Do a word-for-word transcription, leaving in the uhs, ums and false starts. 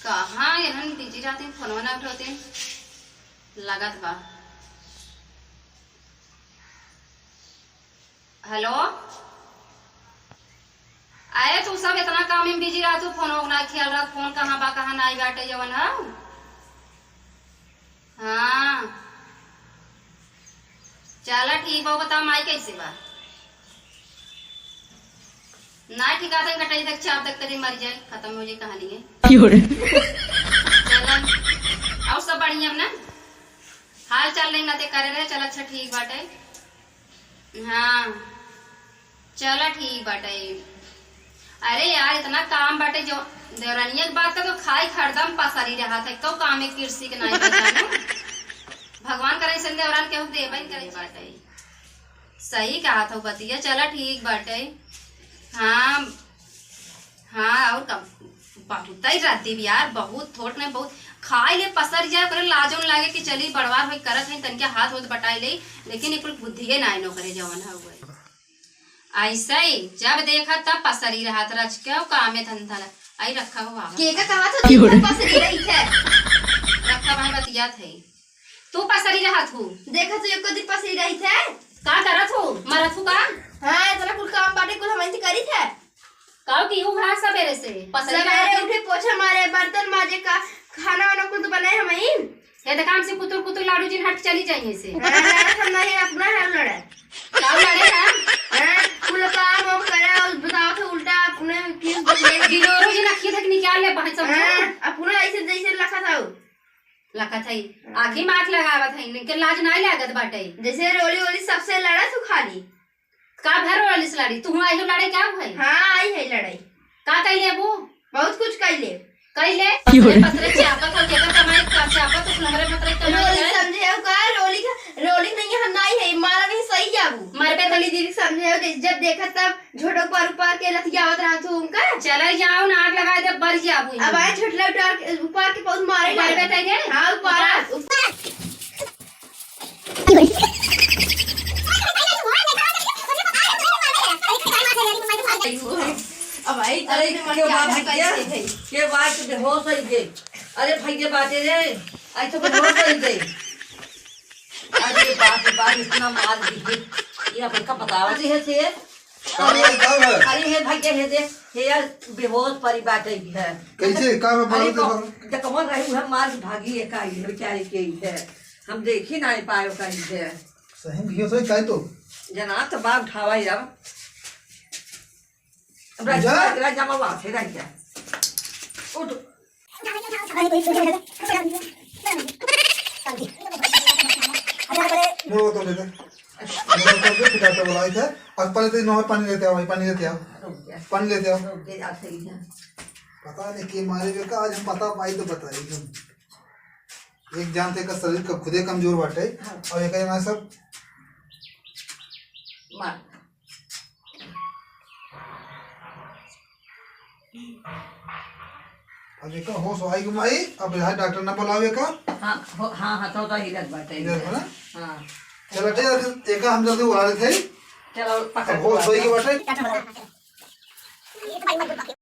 कहाँ एहन बिजी रहती, फोनवा ना उठौती, लगत बा। हेलो, अरे तू सब एतना काम में बिजी रहतू, फोन ओन ना खेल रहा, फोन कहाँ बा, कहाँ नाई बाटे जवन हौ। हाँ, चला ठीक बा, बताओ माई कैसे बा? ना ठीक आते कटाई तक चाप तक करी मर जाए, खत्म हो जाए कहानी है। क्यों रे? चला, और सब बढ़िया ना? हाल चाल नहीं ना ते करे रहे, चल अच्छा ठीक बाटे। हाँ, चला ठीक बाटे। अरे यार, इतना काम बाटे जो देवरानिया के बात का तो खाए हरदम पसरी रहा था, तो काम एक कृषि के नाई बा जानू। भगवान करे से देवरान केहू देबे न करे बाटे। सही कहा था बतिया, चला ठीक बाटे। हाँ, हाँ, और का, बहुत ही राती भी यार, बहुत थोट नहीं, बहुत खाई ले पसर जाए, ओकरे लाजो न लागे कि चली बड़वार होई करत है, तनिका हाथ होत बटाई ले, लेकिन ई कुल बुद्धिए ना आइनो करे जवन है हुए। ऐसे ही जब देखा तब पसरी रहत रच के, और कामे धंधा ला। आई रखा हुआ। के का कहा था, क्यों रे? दिन भर पसरी रही थे। रखा भाई बतियात है। तू पसरी रहत हूँ। देखा तू एको दिन पसरी रही थे। का करत हूँ? मरत हूँ का? हाँ, इतना कुल काम बाटे, कुल हम ऐसे करी थे। काऊ की हूँ भाग सबेरे से? पसरी सबेरे रहत हूँ। उठे, पोछा मारे, बर्तन माजे का, खाना वाना कुल तो बनाए हम ही। ये तो काम से कुतुर कुतुर लाडू जिन हट चली जाइए से। हाँ, लड़त हम नहीं, अपना है लड़े। काऊ लड़े ना? हाँ, कुल काम हम करे और बताओ थे उल्टा अपने किस बदले। गिलोरो जी नखी तक निकाल ले, बहुत समझो। हाँ, अपना ऐसे जैसे लखा था। लखत है, हाँ। आँखी में आँख लगावत है, इनके लाज नाई लागत बाटे। जैसे रोली वोली सबसे लड़ा तू खाली। का भर रोली से लड़ी? तू आई हो लड़े क्या भाई? हाँ, आई है लड़ाई। का कैले अबू? बहुत कुछ कैले। कैले? क्यों रे? अरे पतरे चापत हो, केकर कमाई का चापत हो, हमरे पतरे कमाई रोली है। समझे हो का? रोली का, रोली नहीं है, हम नाई है, मारा भी सही जाबू। मरबे तली दीदी समझे हो, जब देखा तब झोटा ऊपर ऊपर के लतियावत रहत हूँ उनका। चले जाओ ना, आग लगा दे, बर जाबू। अब आए झोटला उतार के, ऊपर के बहुत मारे ऊपर लगे। पे तैरे? हाँ, ऊपर। ऊपर। अब आई अरे, तब के बाद कैसे भैया? है? के बाद बेहोश हो गए। अरे भैया बाटे रे, आई तो बेहोश हो गए। अरे बाप रे बाप, इतना मार दी है। ये अब का बतावा जी है से? का भाई, का भाई? अरे हे भाई, के हे दे, हे यार, बेहोश परी बाटे ही है। कैसे? का भाई, अरे बात बा-, देखो। जकमन रही है, मार के भागी है, का ही है, बेचारे के ही है। हम देखी ना पायो का ही है। सही में बेहोश होई, काहे तो? जना तो बाप उठावा यार। अब राजा? राजा, राजा बाबा, फिर राजा। उठ। मुंह तो ले दे। मुंह तो ले दे, फिर डॉक्टर बुलाए थे। और पहले तो इन्होंने पानी लेते आओ भाई, पानी लेते आओ। रुक जा। पानी लेते आओ। रुक जा, आप सही जा। पता नहीं के मारे जो का, आज हम पता पाई तो बताई हम। एक जानते का शरीर का खुदे कमजोर बाटे, हाँ। और एक ना सब मार। अब एका होश आई के माई, अब यहाँ डॉक्टर ना बुलावे का। हाँ, हो, हाँ, हाँ, तो, तो हिलत बाटे, हिलत बा ना? हाँ। चलो, ठीक है, एका हम जल्दी उड़ा लेते हैं। चलो, पकड़ अब होश के होई के बाटे। बाटे।